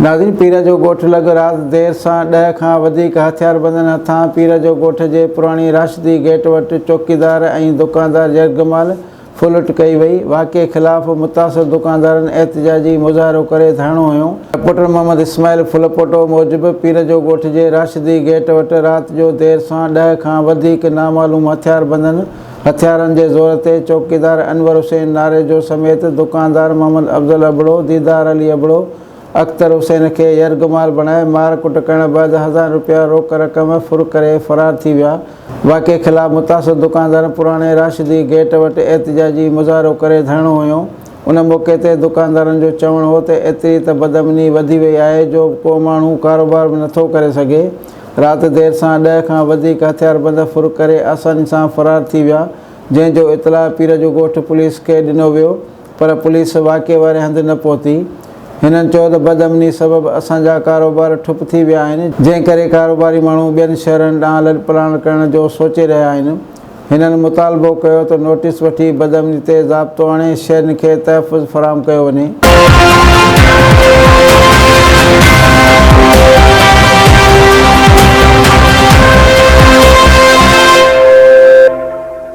ناظرين پير جو ڳوٺ لڳ رات دير سان ڏهه کان وڌيڪ هٿياربندن هٿان پير جو ڳوٺ جي پراڻي راشدي گيٽ وٽ چوڪيدار ۽ دڪاندار يرغمال ڦرلٽ ڪئي وئي، واقعي خلاف متاثر دڪاندارن احتجاجي مظاهرو ڪري ڌرڻو هنيو. رپورٽر محمد اسماعيل ڦلپوٽو موجب پير جو ڳوٺ جي راشدي گيٽ وٽ رات جو دير سان ڏهه کان وڌيڪ نامعلوم هٿياربندن هٿيارن جي زور تي چوڪيدار انور حسين ناريجو سميت دڪاندار محمد افضل ابڙو، ديدار علي ابڙو، اختر حسين کي يرغمال بڻائي مار ڪٽ ڪرڻ بعد هزارين رپيا روڪ رقم ڦر ڪري فرار ٿي ويا. واقعي خلاف متاثر دڪاندارن پراڻي راشدي گيٽ وٽ احتجاجي مظاهرو ڪري ڌرڻو هنيو. ان موقعي تي دڪاندارن جو چوڻ هو ته ايتري ته بدامني وڌي وئي آهي جو ڪو ماڻهو ڪاروبار به نٿو ڪري سگهي. رات دير سان ڏهه کان وڌيڪ هٿياربند ڦر ڪري آساني سان فرار ٿي ويا، جنهن جو اطلاع پير جو ڳوٺ پوليس کي ڏنو ويو پر پوليس واقعي واري هنڌ نه پهتي. هنن چيو ته بدامني سبب اسان جا ڪاروبار ٺپ ٿي ويا آهن، جنهن ڪري ڪاروباري ماڻهو ٻين شهرن ڏانهن لڏپلاڻ ڪرڻ جو سوچي رهيا آهن. هنن مطالبو ڪيو ته نوٽيس وٺي بدامني تي ضابطو آڻي شهرين کي تحفظ فراهم ڪيو وڃي.